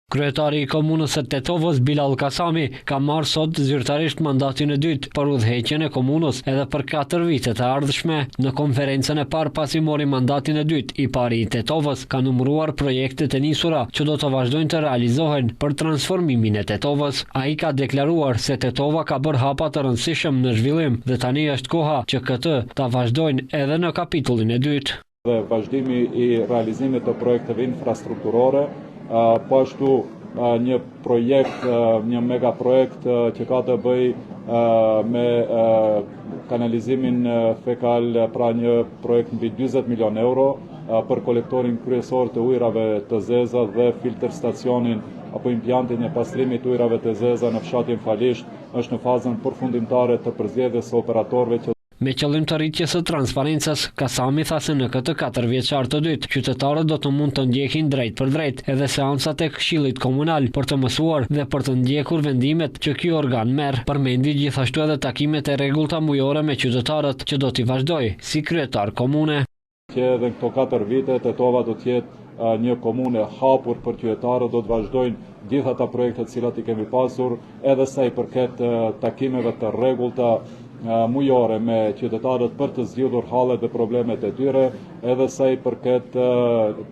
Kryetari i Komunës së Tetovës, Bilall Kasami, ka marrë sot zyrtarisht mandatin e dytë për udhëheqjen e komunës edhe për katër vitet e ardhshme. Në konferencën e parë pasi mori mandatin e dytë, i pari i Tetovës ka numëruar projektet e nisura që do të vazhdojnë të realizohen për transformimin e Tetovës. Ai ka deklaruar se Tetova ka bërë hapa të rëndësishëm në zhvillim dhe tani është koha që këtë ta vazhdojnë edhe në kapitullin e dytë. dhe vazhdimi i realizimit të projekteve infrastrukturore, po ashtu një projekt, një megaprojekt që ka të bëjë me kanalizimin fekal, pra një projekt mbi 40 milion euro për kolektorin kryesor të ujrave të zeza dhe filter stacionin apo impiantin e pastrimit të ujrave të zeza në fshatin Falisht është në fazën përfundimtare të përzgjedhjes së operatorëve që Me qëllim të rritjes së transparencës, Kasami tha se në këtë katërvjeçar të dytë, qytetarët do të mund të ndjekin drejtpërdrejt edhe seancat e Këshillit Komunal për të mësuar dhe për të ndjekur vendimet që ky organ merr. Përmendi gjithashtu edhe takimet e rregullta mujore me qytetarët që do t'i vazhdojë si kryetar komune. Që edhe në këto katër vite Tetova do të jetë një komunë e hapur për qytetarët, do të vazhdojnë gjithë ata projekte të cilat i kemi pasur, edhe sa i përket takimeve të rregullta mujore me qytetarët për të zgjidhur hallet dhe problemet e tyre, edhe sa i përket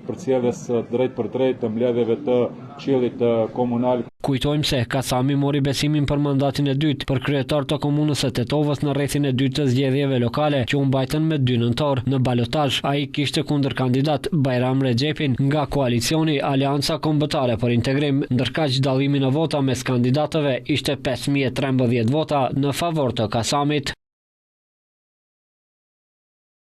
përcjelljes drejtpërdrejt të mbledhjeve të Këshillit Komunal. Kujtojmë se, Kasami mori besimin për mandatin e dytë për kryetar të Komunës së Tetovës në rrethin e dytë të zgjedhjeve lokale që u mbajtën me dy nëntor. Në balotazh, ai kishte kundërkandidat Bajram Rexhepin nga koalicioni Aleanca Kombëtare për Integrim, ndërkaq dallimi në vota mes kandidatëve ishte 5013 vota në favor të Kasamit.